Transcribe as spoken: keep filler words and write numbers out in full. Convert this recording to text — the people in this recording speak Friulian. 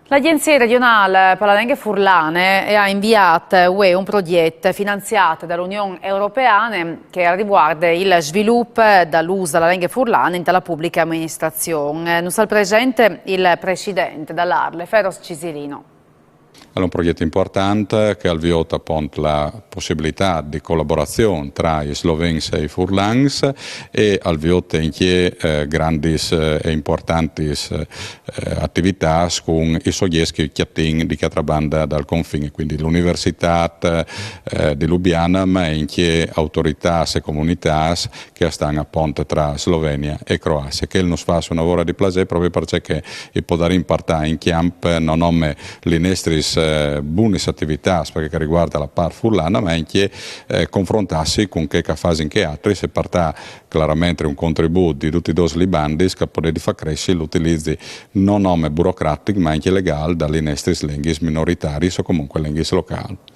La Agjenzie regjonâl pe lenghe furlane e à inviât vuê un progjet finanziât da la Union Europeane che al rivuarde il svilup dal ûs da la lenghe furlane inte la publiche aministrazion. Nus al presente il president da la ARLeF, Feroz Cisilino. Al è un progjet impuartant che al viôt apont la pussibilitât di colaborazion tra i slovens e i furlans e al viôt ancje grandis e impuartantis ativitâts cun i sogjets che a cjatìn di chê atre bande dal confin, cuindi la Universitât di Lubiana, ma ancje autoritâts e comunitâts che a stan apont tra Slovenia e Croazie. Chel nus fâs une vore di plasê propit parcè che i podarìn puartâ in cjamp no nome lis nestris bunis ativitâts par chel che al rivuarde la part furlane, ma ancje confrontâsi cun chel che a fasin chei altris e puartâ clarementri un contribût di dutis dôs lis bandis che al pues fâ cressi l'utilizi no nome burocratic ma ancje legâl da lis nestris lenghis minoritariis o comunque lenghis locâls.